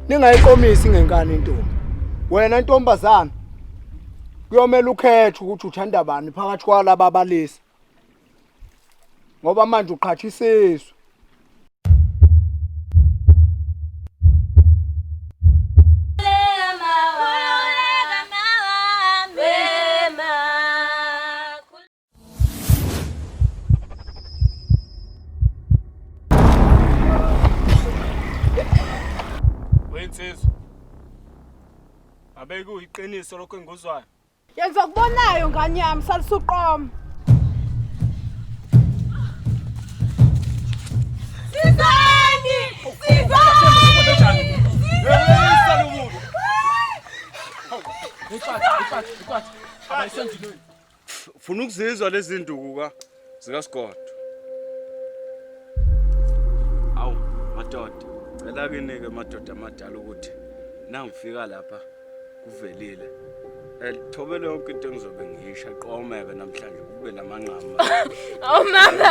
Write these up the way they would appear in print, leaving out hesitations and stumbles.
Ningayiqomisi ngenkani intombi. Wena ntombazana kuyomela ukhethe ukuthi uthanda bani phakathi kwalaba abalisa. Ngoba manje uqhatha isisu. Wensizwa. Ngabe kuyiqiniso lokho engikuzwayo? Yenza okubonayo ngane yami salisuqoma. Sizani! Sizani! Funa ukuzizwa lezi nduku ka zikaSigodo. Awu madoda, cela kinike madoda amadala ukuthi nangifika lapha kuvelile. Elithobele yonke into engizobe ngiyisha qomeke namhlanje kube lamanqamu. Oh mama.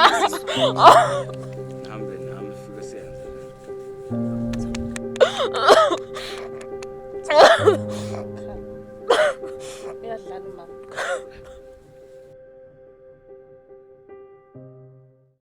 Hambe nami fike siyenze. Uyadlala umama.